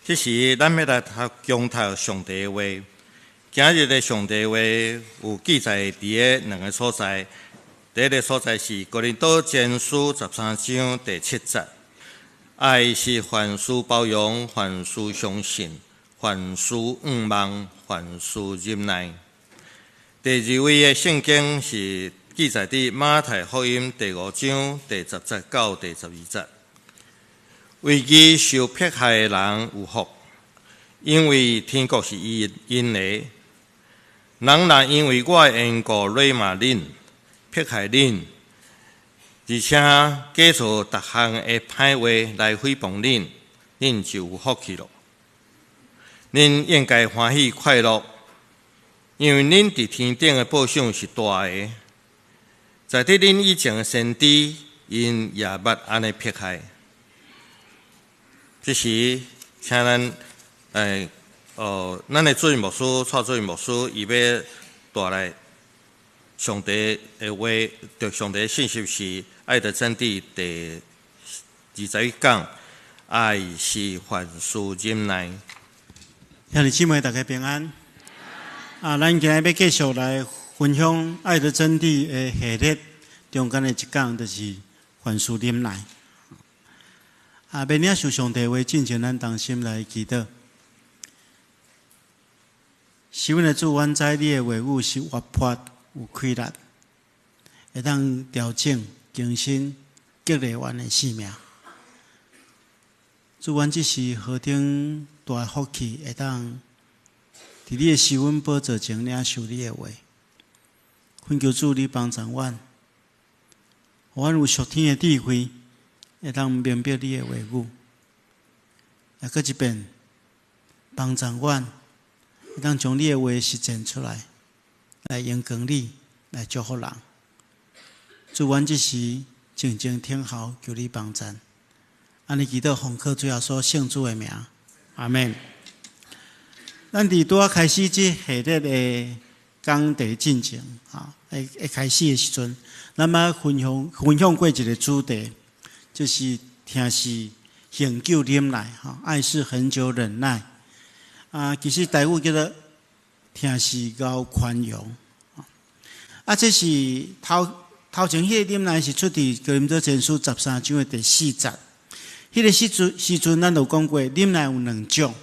這時，咱欲來讀恭讀上帝的話。今日的上帝話有記載佇个兩个所在。第一个所在是哥林多前書十三章第七節。愛是凡事包容，凡事相信，凡事向望，凡事忍耐。第二位的聖經是記載佇馬太福音第五章第十節到第十二節。為義受迫害的人有福，因為天國是𪜶的。人若因為我的緣故謾罵恁、迫害恁，而且假造逐項的歹話來誹謗恁，恁就有福氣囉。恁應該歡喜快樂，因為恁佇天頂的報賞是大的。在佇恁以前的先知，𪜶也捌按呢迫害。這時，請咱咱的主任牧師蔡主任牧師，伊欲帶來上帝的話，著上帝的信息是愛的真諦第21講，愛是凡事忍耐。兄弟姊妹，大家平安。啊，咱今日欲繼續來分享愛的真諦的系列中間的一講，就是凡事忍耐。啊，欲領受上帝話進前，咱同心來祈禱。是阮的主，阮知你的話語是活潑有氣力，會當調整、更新、激勵阮的生命。主，阮這是何等大的福氣，會當佇你的施恩寶座前領受你的話。懇求主，你幫助阮，予阮有屬天的智慧，會當明白你的話語。也閣一遍，幫助阮，會當將你的話實踐出來，來榮光你，來祝福人。主，阮這時靜靜聽候，求你幫贊。按呢祈禱奉靠主耶穌聖子的名，阿們。咱佇拄仔開始這系列的講題進前，哈，會開始的時陣，咱捌分享過一個主題，就是疼是恆久忍耐，哈，愛是恆久忍耐。啊，其實台語叫做疼是𠢕寬容。啊，這是頭頭前彼個忍耐是出佇哥林多前書十三章的第四節。彼個時陣，咱就講過，忍耐有兩種，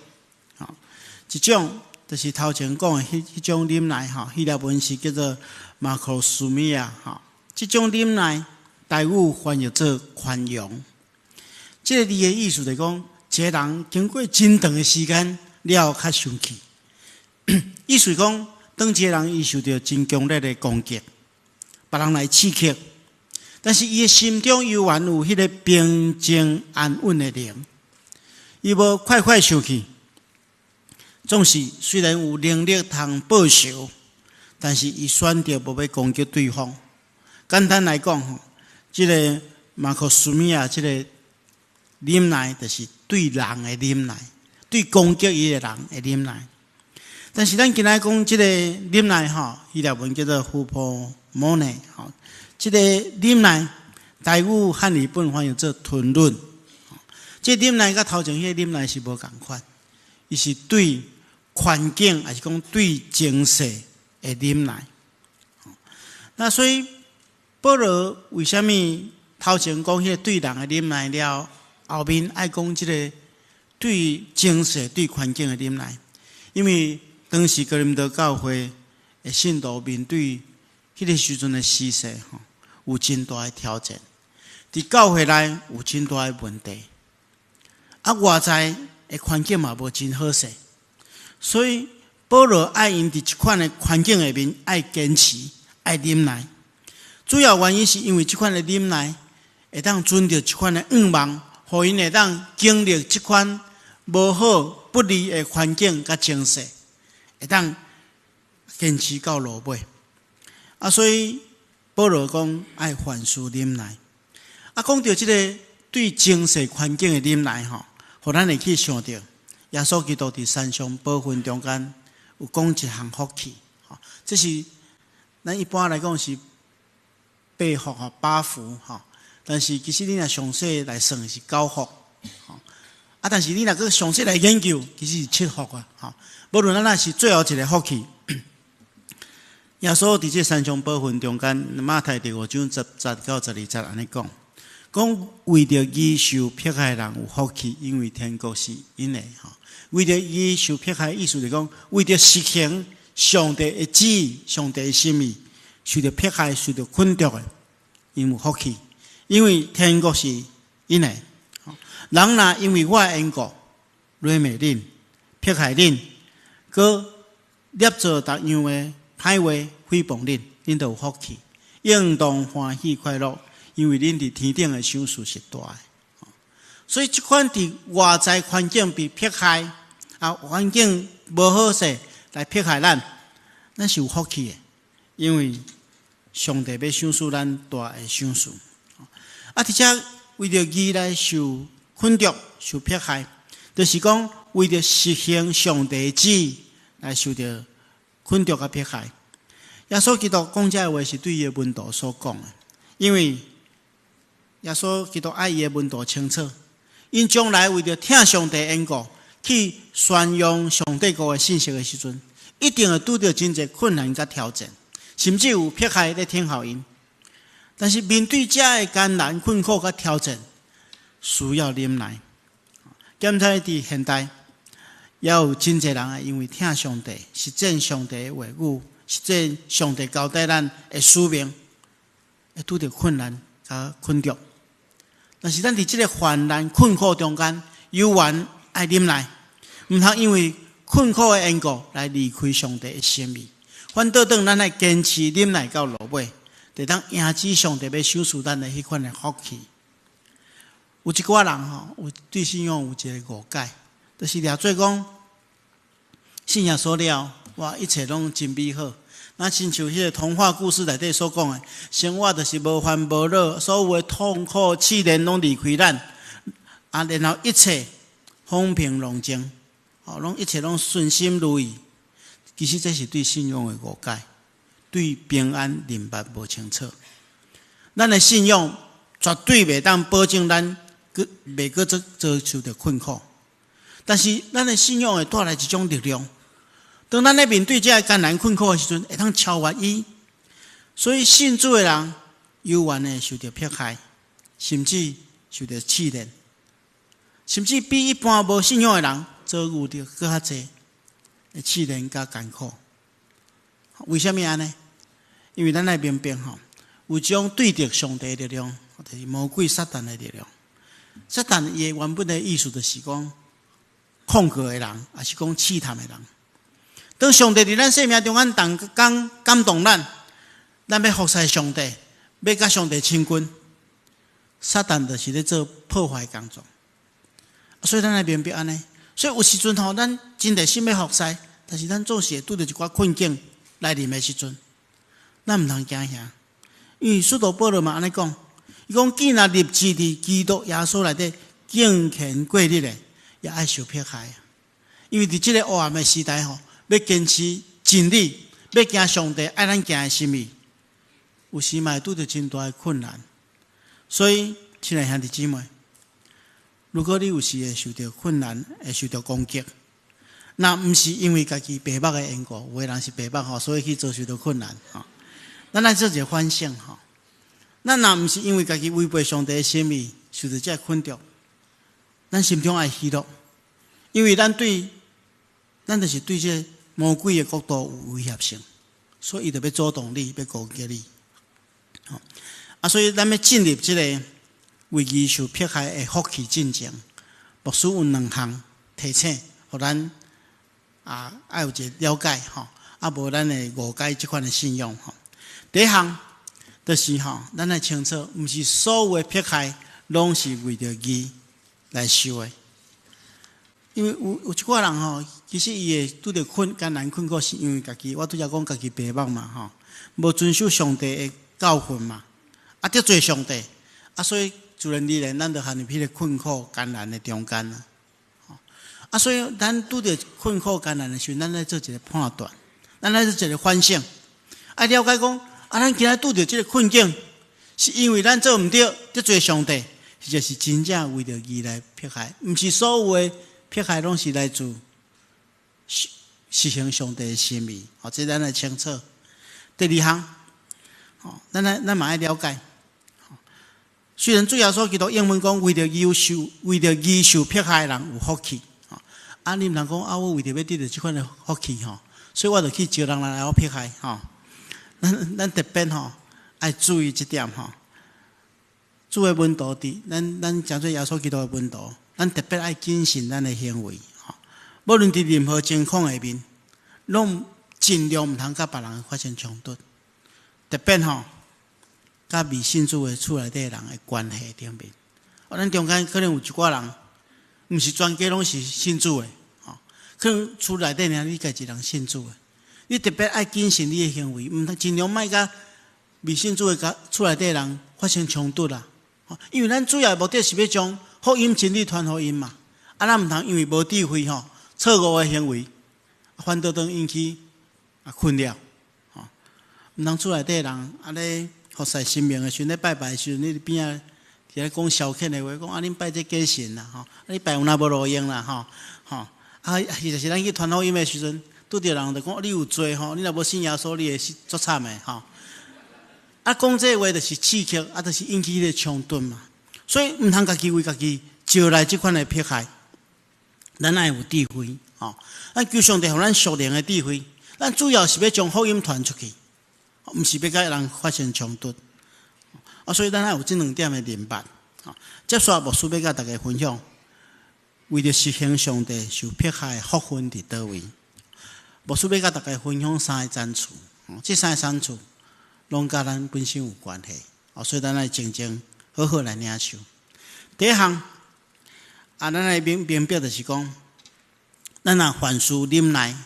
吼，一種就是頭前講的彼種忍耐，吼，希臘文是叫做μακροθυμία，吼，這種忍耐，台語翻譯做寬容。這个字的意思就是講，一個人經過真長的時間了後，較生氣。意思講，當一個人伊受著真強烈的攻擊，別人來刺激，但是伊的心中猶原有彼個平靜安穩的靈，伊無快快生氣。總是雖然有能力通報仇，但是伊選擇無欲攻擊對方。簡單來講，吼，這个μακροθυμία這个忍耐，就是對人的忍耐，對攻擊伊的人的忍耐。但是咱今仔講這个忍耐，吼，希臘文叫做 hupomone，吼，這个忍耐，台語漢語本翻譯做吞忍。這忍耐佮頭前彼个忍耐是無仝款，伊是對環境，抑是講對情勢的忍耐。那所以保羅為啥物頭前講彼个對人的忍耐了，後面愛講這个對情勢、對環境的忍耐？因為當時哥林多教會的信徒面對彼个時陣的時勢，吼，有真大的挑戰。佇教會內有真大的問題，啊，外在的環境嘛無真好勢，所以保羅愛𪜶佇這款的環境下面愛堅持、愛忍耐。主要原因是因為這款的忍耐會當存著這款的向望，予𪜶會當經歷這款無好不利的環境佮情勢，會當堅持到落尾。啊，所以保羅講愛凡事忍耐。啊，講著這个對情勢環境的忍耐吼，予咱會去想著耶穌基督佇山上寶訓中間有講一項福氣，吼，這是咱一般來講是八福吼，八福吼，但是其實你若詳細來算是九福，吼。啊，但是你若閣詳細來研究，其實是七福啊，吼。無論按怎是最後一个福氣。耶穌佇這山上寶訓中間，馬太第五章10節到12節按呢講，講為著義受迫害的人有福氣，因為天國是𪜶的吼。為著義受迫害，意思就講為著實行上帝的旨意、上帝的心意，受著迫害、受著困著的，𪜶有福氣，因為天國是𪜶的。人若因為我的緣故，辱罵恁、迫害恁，閣捏造逐樣的歹話誹謗恁，恁就有福氣，應當歡喜快樂，因為恁佇天頂的賞賜是大的。所以這款佇外在環境被迫害，啊，環境無好勢來迫害咱，咱是有福氣的，因為上帝欲賞賜咱大的賞賜。啊，佇遮為著義來受困著、受迫害，就是講為著實行上帝旨意來受著困著佮迫害。耶穌基督講這个話是對伊的門徒所講的，因為耶穌基督愛伊的門徒清楚，𪜶將來為著疼上帝緣故去宣揚上帝國的信息的時陣，一定會拄著真濟困難佮挑戰，甚至有迫害咧等候𪜶。但是面對這个艱難困苦佮挑戰，需要忍耐。檢查佇現代，也有真濟人因為疼上帝、實踐上帝的話語、實踐上帝交代咱的使命，會拄著困難佮困著。但是咱佇這个患難困苦中間，猶原愛忍耐，毋通因為困苦的緣故來離開上帝的心意。反倒轉，咱愛堅持忍耐到落尾，就當贏取上帝欲賞賜咱的彼款的福氣。有一寡人吼，有對信仰有一个誤解，就是掠做講信耶穌了，哇，一切攏真美好。那親像彼个童話故事內底所講的，生活就是無煩無惱，所有的痛苦試煉攏離開咱，啊，然後一切風平浪靜，哦，攏一切攏順心如意。其實這是對信仰的誤解，對平安認捌無清楚。咱的信仰絕對袂當保證咱閣袂閣遭受著困苦，但是咱的信仰會帶來一種力量。當咱咧面對這个艱難困苦的時陣，會當超越伊。所以信主的人，猶原會受著迫害，甚至受著試煉，甚至比一般無信仰的人遭遇著閣較濟的試煉佮艱苦。為啥物按呢？因為咱愛明白吼，有一種對敵上帝的力量，就是魔鬼撒旦的力量。撒旦伊的原本的意思就是講控告的人，抑是講試探的人。當上帝佇咱生命中間動工感動咱，咱欲服侍上帝，欲佮上帝親近，撒旦就是咧做破壞工作。所以咱愛明白按呢。所以有時陣吼，咱真熱心欲服侍，但是咱總是會拄著一寡困境來臨的時陣，咱毋通驚嚇，因為使徒保羅嘛按呢講，伊講既若立志佇基督耶穌內底敬虔過日的，也愛受迫害。因為佇這个黑暗的時代吼，欲堅持真理，欲行上帝愛咱行的心意，有時嘛會拄著真大的困難。所以，親愛兄弟姊妹，如果你有時會受著困難，會受著攻擊，那毋是因為家己白目的緣故，有的人是白目吼，所以去遭受著困難吼。咱來做一个反省吼，咱若毋是因為家己違背上帝的心意，受著這个困著，咱心中愛喜樂，因為咱對，咱就是對這个魔鬼的國度有威脅性，所以伊就欲阻擋你，欲攻擊你。啊，所以咱欲進入這个為義受迫害的福氣進前，牧師有兩項提醒，予咱啊愛有一个了解吼，啊無咱會誤解這款的信仰吼。第一項就是吼，咱愛清楚，毋是所有的迫害攏是為著義來受的。因為有一寡人吼，其實伊會拄著困艱難困苦，是因為家己，我拄才講家己白目嘛吼，無遵守上帝的教訓嘛，啊得罪上帝，啊所以自然而然，咱就陷入彼个困苦艱難的中間啊。啊，所以咱拄著困苦艱難的時陣，咱愛做一个判斷，咱愛做一个反省，愛了解講，啊，咱今仔拄著這个困境，是因為咱做毋對，得罪上帝，實在是真正為著義來迫害，毋是所有的迫害攏是來自實行上帝的心意。吼，這咱愛清楚。第二項，吼，咱嘛愛了解。雖然主耶穌基督應允講，為著義受迫害的人有福氣。啊，你毋通講啊，我為著欲得著這款的福氣吼，所以我就去招人來來我迫害吼。咱特別吼愛注意這點吼。主的門徒佇咱成做耶穌基督的門徒，咱特別愛謹慎咱的行為吼。無論佇任何情況下面，攏盡量毋通佮別人發生衝突。特別吼，佮未信主的厝內底人的關係頂面，哦，咱中間可能有一寡人，毋是全家攏是信主的，吼，可能厝內底爾你家一人信主的，你特別愛謹慎你的行為，毋通盡量莫佮未信主的佮厝內底人發生衝突啦。因為咱主要目的是欲將福音真理傳予𪜶嘛，啊，咱毋通因為無智慧吼，錯誤的行為，反倒轉引起啊困擾，吼，毋通厝內底人啊咧服侍神明的時陣咧拜拜的時陣，你佇邊仔佇咧講消遣的話，講啊恁拜這假神啦，吼，啊你拜有哪無路用啦，吼，吼，啊，或者是咱去傳福音的時陣，拄著人就講你有罪吼，你若無信耶穌，你會死足慘的吼。啊，講這話就是刺激，啊，就是引起彼個衝突嘛。所以毋通家己為家己招來這款的迫害。咱愛有智慧，吼！咱求上帝予咱屬靈的智慧。咱主要是欲將福音傳出去，毋是欲佮人發生衝突。啊，所以咱愛有這兩點的明白。接續牧師欲佮大家分享，為著實行上帝受迫害的福分佇佗位？牧師欲佮大家分享三个層次，這三個層次攏佮咱本身有關係，哦，所以咱愛靜靜好好來領受。第一項，啊，咱愛明白就是講，咱若凡事忍耐，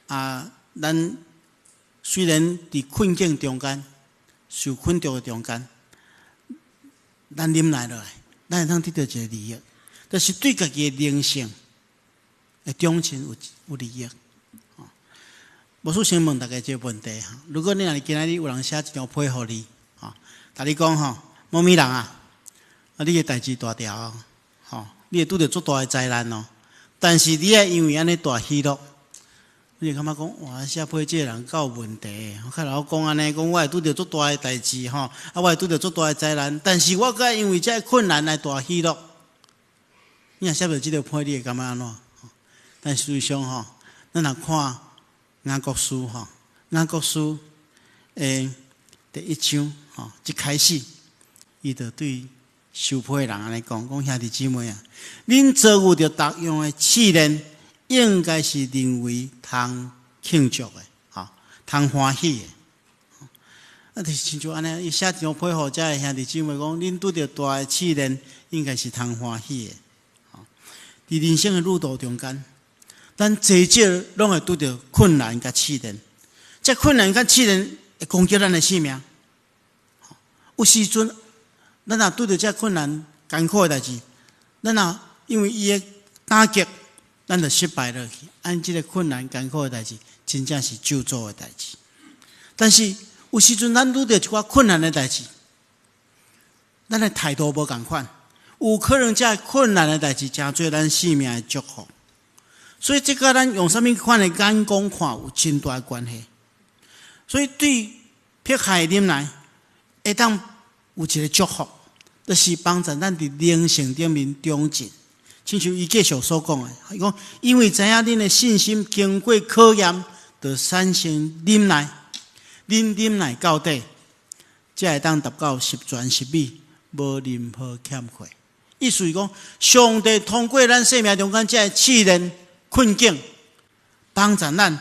啊，咱雖然佇困境中間，受困著的中間，咱忍耐落來，咱會當得到一個利益，就是對家己的靈性的長進有利益。牧師先問大家一個問題哈：如果你若今仔日有人寫一張批予你，吼，共你講吼，某某人啊，啊，你的代誌大條哦，吼，你會拄著足大的災難哦，但是你愛因為按呢大喜樂，你會感覺講哇，寫批這个人夠有問題，較老講按呢，講我會拄著足大的代誌吼，啊，我會拄著足大的災難，但是我閣愛因為這个困難來大喜樂。你若寫著這個批，你會感覺按怎？但事實上吼，咱若看雅各書吼，雅各書的第一章吼，一開始，伊就對受批的人按呢講：講兄弟姊妹啊，恁遭遇著逐樣的試煉，應該是認為通慶祝的，吼，通歡喜的。啊，就是親像按呢，伊寫一張批予遮的兄弟姊妹講，恁拄著大的試煉，應該是通歡喜的。吼，佇人生的路途中間，咱濟少攏會拄著困難佮試煉，這困難佮試煉會攻擊咱的性命。有時陣，咱若拄著這困難艱苦的代誌，咱若因為伊的打擊，咱就失敗落去。按這个困難艱苦的代誌，真正是咒詛的代誌。但是有時陣咱拄著一寡困難的代誌，咱的態度無仝款，有可能這困難的代誌，成做咱性命的祝福。所以，這佮咱用啥物款的眼光看，有真大的關係。所以，對迫害忍耐，會當有一個祝福，就是幫助咱佇靈性頂面長進。親像伊繼續所講的，伊講因為知影恁的信心經過考驗，就產生忍耐，恁忍耐到底，才會當達到十全十美，無任何欠缺。意思是講，上帝通過咱生命中間這个試煉困境，幫助咱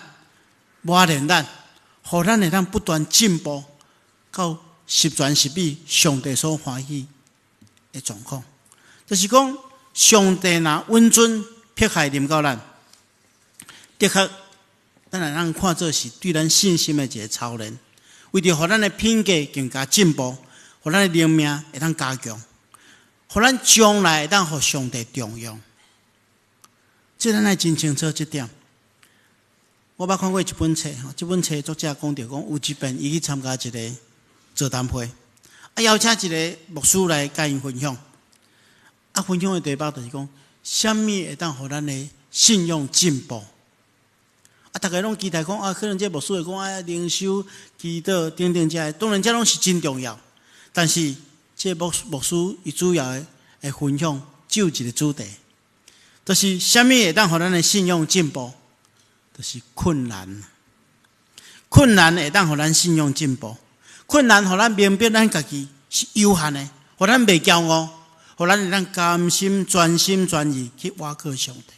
磨練咱，予咱會當不斷進步，到十全十美，上帝所歡喜的狀況。就是講，上帝若允准迫害臨到咱，的確，咱會當看做是對咱信心的一個操練，為著予咱的品格更加進步，予咱的靈命會當加強，予咱將來會當予上帝重用。這咱愛真清楚這點。我捌看過一本冊，這本冊作者講著講，有一遍伊去參加一個座談會，啊，邀請一个牧師來共𪜶分享。啊，分享的題目就是講，啥物會當予咱的信仰進步？啊，逐家攏期待講啊，可能這牧師會講啊，靈修、祈禱等等這，當然這攏是真重要。但是這牧師伊主要的分享只有一個主題，就是啥物會當予咱的信仰進步？就是困難。困難會當予咱信仰進步，困難予咱明白咱家己是有限的，予咱袂驕傲，予咱會當甘心全心全意去倚靠上帝。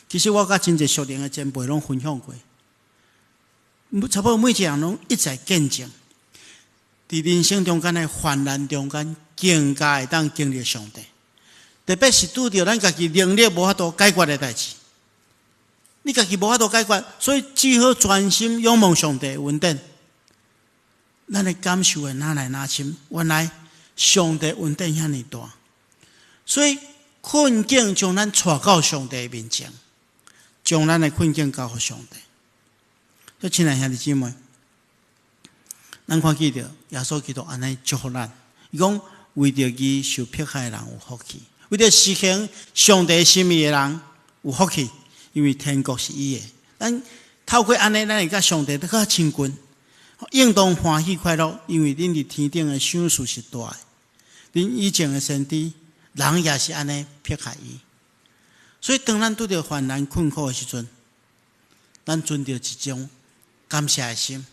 其實我佮真濟屬靈的前輩攏分享過，差不多每一個人攏一再見證，佇人生中間的患難中間，更加會當經歷上帝。特別是拄著咱家己能力無法度解決的代誌，你家己無法度解決，所以只好專心仰望上帝恩典。咱的感受會愈來愈深，原來上帝恩典遐爾大，所以困境將咱帶到上帝面前，將咱的困境交予上帝。所以，親愛兄弟姊妹，咱看見著耶穌基督按呢祝福咱，伊講為著義受迫害的人有福氣，為著實行上帝心意的人有福氣，因為天國是伊的。咱透過按呢，咱會佮上帝閣較親近，應當歡喜快樂，因為恁佇天頂的賞賜是大的。恁以前的先知，人也是按呢迫害伊。所以，當咱拄著患難困苦的時陣，咱存著一種感謝的心。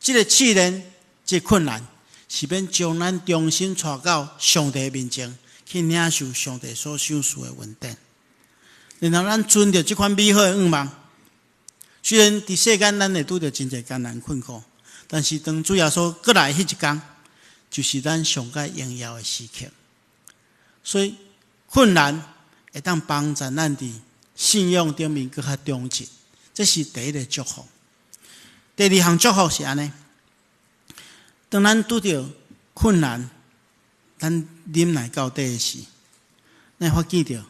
這個試煉、這個困難，是欲將咱重新帶到上帝面前，去領受上帝所賞賜的恩典。然後，咱存著這款美好的願望。雖然佇世間咱會拄著真濟艱難困苦，但是當主耶穌閣來彼一工，就是咱上蓋榮耀的時刻。所以，困難會當幫助咱佇信仰頂面閣較長進，這是第一个祝福。第二項祝福是按呢：當咱拄著困難，咱忍耐到底的時，咱會發現著，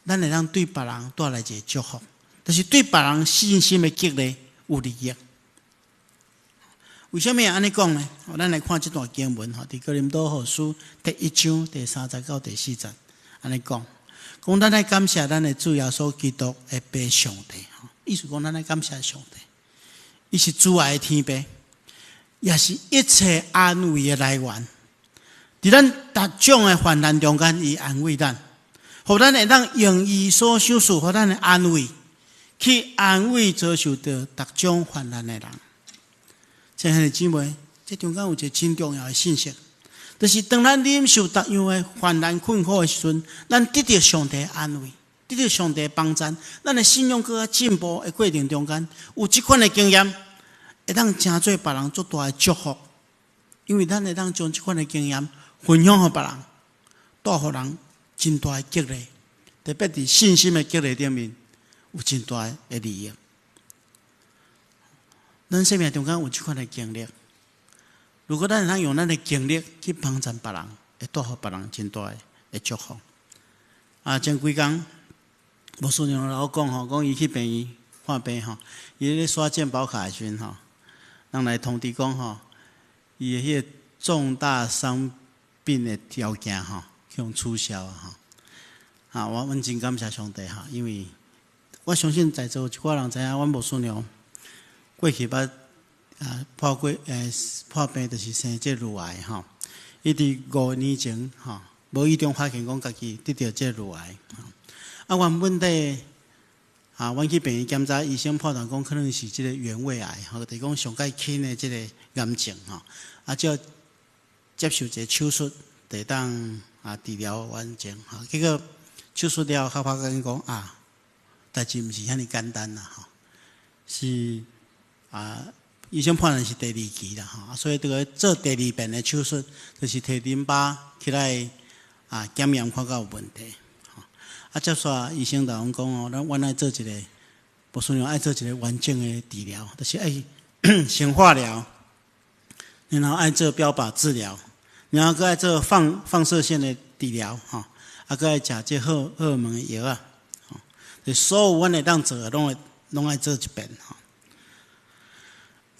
咱會當對別人帶來一个祝福，就是對別人信心的激勵有利益。為啥物按呢講呢？咱來看這段經文吼，佇哥林多後書第一章第三節到第四節，按呢講，講咱愛感謝咱的主耶穌基督的父上帝，意思講咱愛感謝上帝，伊是慈愛的天父，也是一切安慰的來源。佇咱逐種的患難中間，伊安慰咱，予咱會當用伊所賞賜予咱的安慰，去安慰遭受著逐種患難的人。親愛的姊妹，這中間有一个真重要的信息，就是當咱忍受逐樣的患難困苦的時陣，咱得著上帝安慰，得著上帝幫贊，咱的信仰閣較進步的過程中間，有這款的經驗，會當成做別人足大的祝福，因為咱會當將這款的經驗分享予別人，帶予人真大的激勵，特別佇信心的激勵頂面有真大的利益。咱生命中間有這款的經歷，如果咱會當用咱的經歷去幫助別人，會帶予別人真大的祝福。啊，前幾工，牧師娘來我講吼，講伊去病院看病吼，伊咧刷健保卡的時陣吼，人來通知講吼，伊的彼个重大傷病的條件吼，予取消啊吼。啊，阮真感謝上帝吼，因為我相信在座有一寡人知影，阮牧師娘過去捌啊破過破病，就是生這乳癌吼。伊佇5年前吼，無意中發現講家己得著這乳癌。啊，原本底啊，阮去病院檢查，醫生判斷講可能是這个原位癌，吼，就是講上蓋輕的這个癌症吼。啊，只要接受一个手術，就會當啊治療完成。吼，結果手術了後，才發現講啊，代誌毋是遐爾簡單啦，吼，是啊，醫生判斷是第二期啦，吼，所以著愛做第二遍的手術，就是提淋巴起來啊檢驗看敢有問題。啊，接煞醫生就阮講哦，阮愛做一个，牧師娘愛做一个完整的治療，就是愛先化療，然後愛做標靶治療，然後閣愛做放射線的治療，吼，啊，閣愛食這荷爾蒙的藥啊，吼，所有阮會當做的，攏愛做一遍，吼。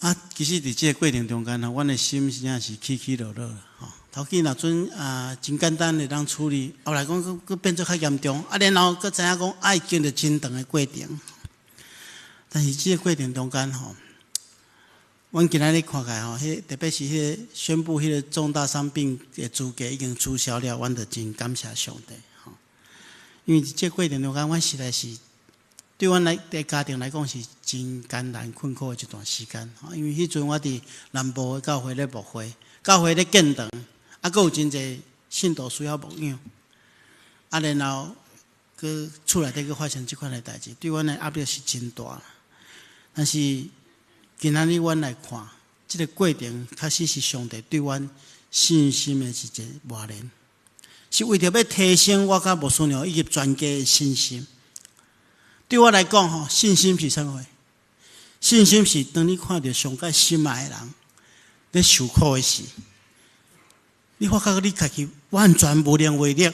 啊，其實佇這個過程中間吼，阮的心真正是起起落落啦，吼。頭先若陣啊，真簡單會當處理，後來講閣閣變做較嚴重，啊，然後閣知影講愛經歷真長的過程。但是這個過程中間吼，阮今仔日看起來吼，彼特別是彼個宣布彼個重大傷病的資格已經取消了，阮就真感謝上帝吼。因為佇這個過程中間，阮實在是對阮來的家庭來講是真艱難困苦的一段時間。因為彼陣我佇南部的教會咧牧會，教會咧建堂，啊，閣有真濟信徒需要牧養，啊，然後閣厝內底閣發生這款的代誌，對阮的壓力是真大。但是今仔日阮來看，這個過程確實是上帝對阮信心的一個磨練，是為著欲提升我佮牧師娘以及全家的信心。對我來講，吼，信心是啥物？信心是當你看著上蓋心愛的人咧受苦的時，你發覺你家己完全無能為力，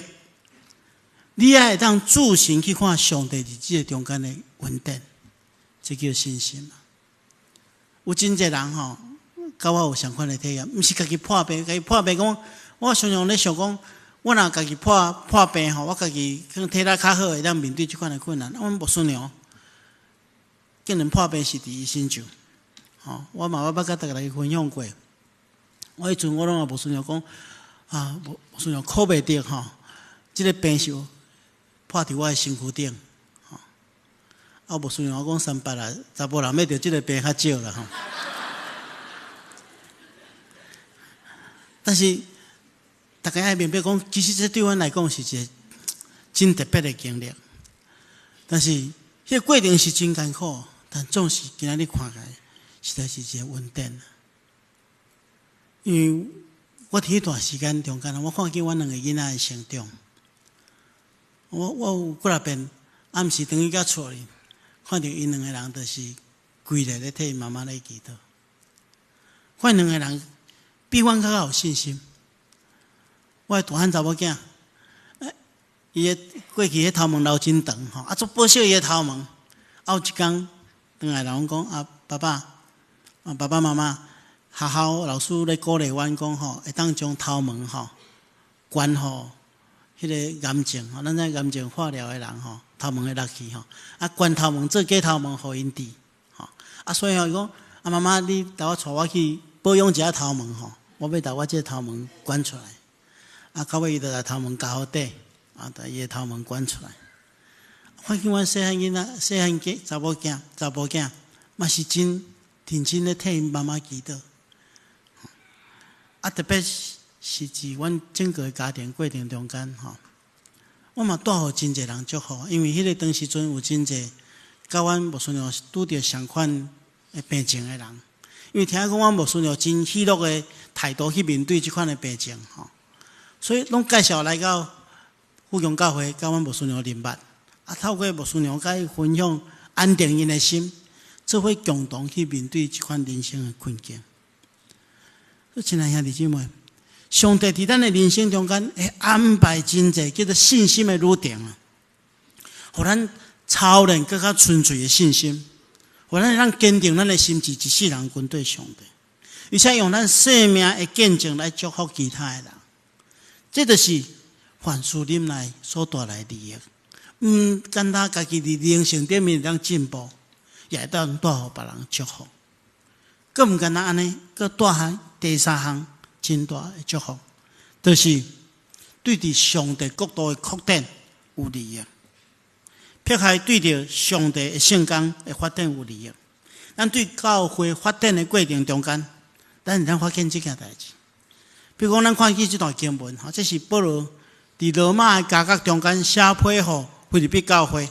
你愛會當注神去看上帝佇這個中間的恩典，這叫信心。有真濟人吼，佮我有相款的體驗，毋是家己破病，家己破病講，我常常咧想講，我若家己破破病吼，我家己可能體力較好，會當面對這款的困難。阮牧師娘竟然破病是佇伊身上，吼，我嘛我捌佮逐家來分享過。我彼陣我攏共牧師娘講，啊，牧師娘苦袂得吼，這個病是破佇我的身軀頂，吼。啊，牧師娘講三八啦，查埔人欲著這個病較少啦吼。但是大家愛明白講，其實這對阮來講是一個真特別的經歷。但是彼個過程是真艱苦，但總是今仔日看起來，實在是一個恩典。因為我佇彼段時間中間，我看見阮兩個囡仔的成長。我有幾若遍暗時轉去到厝裡，看著𪜶兩個人就是規日咧替𪜶媽媽咧祈禱。阮兩個人比阮較較有信心。我的大漢查某囝，伊的過去彼頭毛留真長吼，啊，足保守伊的頭毛。啊，有一工轉來人講啊，爸爸，啊，爸爸媽媽，學校老師咧鼓勵阮講吼，會當將頭毛吼捐予彼個癌症吼，咱知癌症化療的人吼，頭毛會落去吼，啊，捐頭毛做假頭毛予𪜶治吼，啊，所以吼伊講，啊，媽媽，你帶我帶我去保養一下頭毛吼，我欲共我這個頭毛捐出來。啊，到尾伊就共頭毛鉸予短，啊，共伊的頭毛捐出來。發現阮細漢囡仔、細漢囝、查某囝、查埔囝，嘛是真認真咧替𪜶媽媽祈禱。啊，特別是佇阮整個家庭過程中間吼，我嘛帶予真濟人祝福，因為彼個當時陣有真濟佮阮牧師娘拄著相款的病情的人，因為聽講阮牧師娘真喜樂的態度去面對這款的病情吼，所以攏介紹來到富強教會，佮阮牧師娘認捌，啊，透過牧師娘佮伊分享，安定𪜶的心，做伙共同去面對這款人生的困境。親愛兄弟姊妹，上帝佇咱的人生中間會安排真濟叫做信心的旅程啊，予咱操練閣較純粹的信心，予咱會當堅定咱的心志，一世人跟綴上帝，而且用咱生命的見證來祝福其他的人。這就是凡事忍耐所帶來的利益。毋單單家己佇靈性頂面會當進步，也會當帶予別人祝福。閣毋單按呢，閣帶來第三項真大的祝福，就是對佇上帝國度的擴展有利益。撇開對著上帝的聖工的發展有利益，咱對教會發展的過程中間，咱會當發現這件代誌。比如講，咱看見這段經文，吼，這是保羅佇羅馬的監獄中間寫批予腓立比教會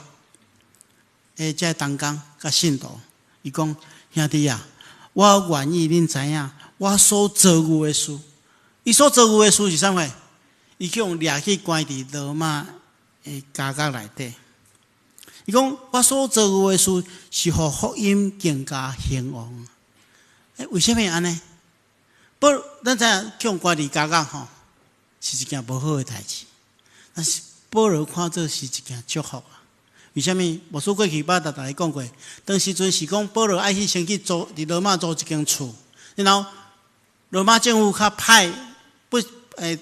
的這同工佮信徒，伊講兄弟啊，我願意恁知影我所遭遇的事。伊所遭遇的事是啥物？伊去予掠去關佇羅馬的監獄內底。伊講我所遭遇的事是予福音更加興旺。欸，為啥物按呢？不，咱知影去予關佇監獄吼，是一件無好的代誌。但是保羅看做是一件祝福啊。為啥物？牧師過去捌逐逐家講過，當時陣是講保羅愛去先去租佇羅馬租一間厝，然後羅馬政府較派不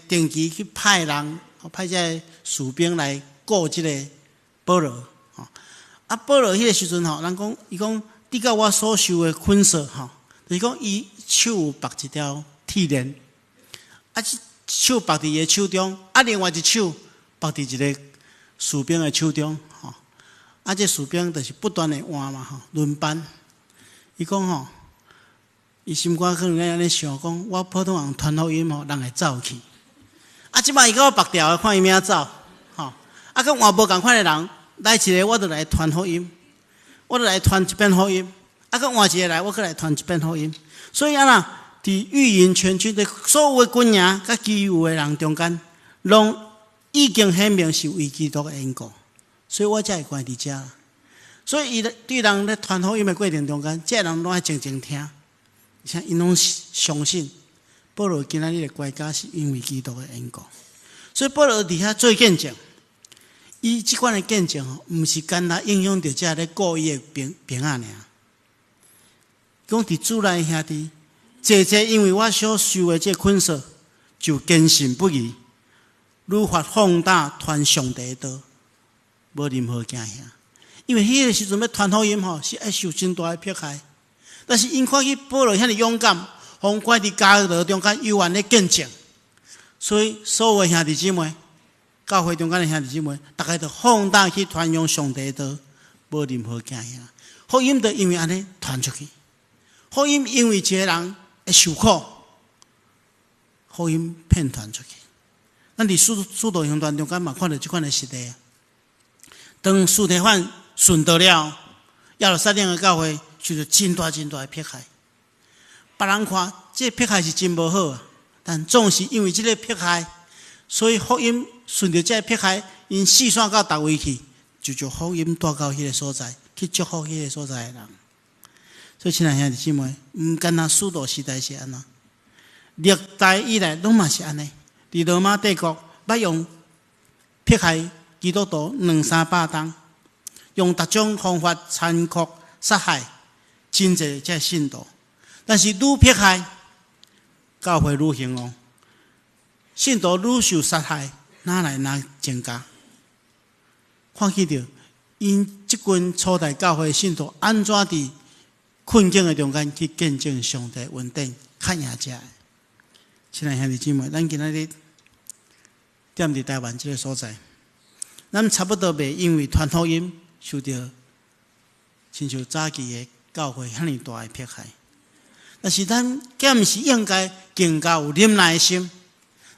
定期去派人，派這个士兵來顧這个保羅。吼，啊，保羅彼个時陣吼，人講伊講，你佮我所受的捆鎖吼，就是講伊手有縛一條鐵鏈，啊，這手縛佇伊的手中，啊，另外一手縛佇一个士兵的手中，吼，啊，這士兵就是不斷的換嘛，吼，輪班。伊講吼，伊心肝可能按呢想講，我普通人傳福音吼，人會走去。啊，這擺伊共我縛牢，看伊欲走，吼，啊，閣換無仝款的人來一个，我就來傳福音，我就來傳一遍福音。啊，閣換一个來，我閣來傳一遍福音。所以按怎，佇御營全軍的所有的軍營佮其餘的人中間，攏已經顯明是為基督的緣故，所以我才會關佇遮。所以伊對人咧傳福音的過程中間，這个人攏愛靜靜聽，而且𪜶攏相信保羅今仔日的關監是因為基督的緣故。所以保羅佇遐做見證，伊這款的見證吼，毋是干焦影響著這咧顧伊的兵兵仔爾。講佇主內兄弟，濟濟因為我所受的這捆鎖，就堅信不疑，愈發放膽傳上帝的道，無任何驚嚇。因為彼个時陣欲傳福音吼，是愛受真大的迫害。但是𪜶看見保羅遐爾勇敢，予關佇監牢中間猶原咧見證，所以所有的兄弟姊妹，教會中間的兄弟姊妹，逐家就放膽去傳揚上帝的道，無任何驚嚇。福音就因為按呢傳出去。福音因為一个人會受苦，福音遍傳出去。咱佇使徒行傳中間嘛，看著這款的實例啊。當司提反殉道了，耶路撒冷的教會受著真大真大的迫害。別人看這個迫害是真無好啊，但總是因為這個迫害，所以福音順著這個迫害，𪜶四散到逐位去，就將福音帶到彼个所在，去祝福彼個所在的人。所以，親愛兄弟姊妹，毋干焦使徒時代是按怎，歷代以來攏嘛是按呢。佇羅馬帝國，捌用迫害基督徒兩三百冬，用逐種方法殘酷殺害真濟這信徒。但是愈迫害，教會愈興旺，信徒愈受殺害，哪來哪增加？看見著，𪜶這群初代教會信徒按怎佇困境的中間去見證上帝恩典，較贏這个。親愛兄弟姊妹，咱今仔日踮佇台灣這个所在，咱差不多袂因為傳福音受著親像早期的教會遐爾大的迫害。但是咱敢毋是應該更加有忍耐的心？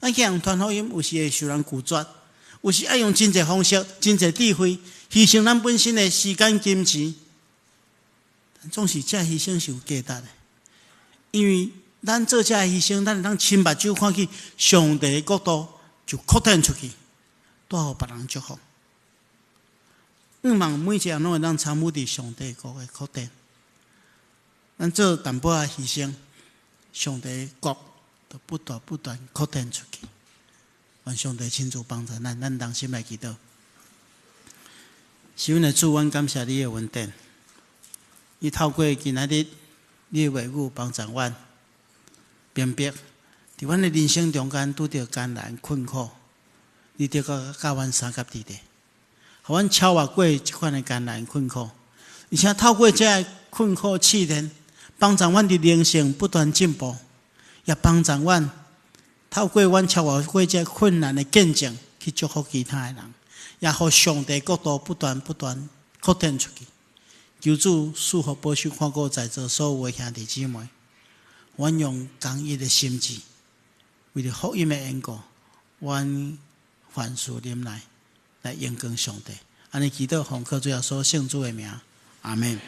咱去予傳福音，有時會受人拒絕，有時愛用真濟方式、真濟智慧，犧牲咱本身的時間、金錢。總是這犧牲是有價值的，因為咱做這犧牲，咱會當親目睭看見上帝的國度就擴展出去，帶予別人祝福。向望每一個人攏會當參與佇上帝國的擴展。咱做淡薄仔犧牲，上帝的國就不斷不斷擴展出去。願上帝親自幫助咱，咱同心來祈禱。是阮的主，阮感謝你的恩典。你透過今仔日你的話語幫助阮明白，佇阮的人生中間拄著艱難困苦，你著佮佮阮相佮佇咧，予阮超越過這款的艱難困苦，而且透過這个困苦試煉，幫助阮佇靈性不斷進步，也幫助阮透過阮超越過這困難的見證，去祝福其他的人，也予上帝國度不斷不斷擴展出去。求主賜福保守看顧在座所有的兄弟姊妹，阮用剛毅的心志，為著福音的緣故，阮凡事忍耐，來榮光上帝。按呢祈禱奉靠主耶穌聖子的名，阿門。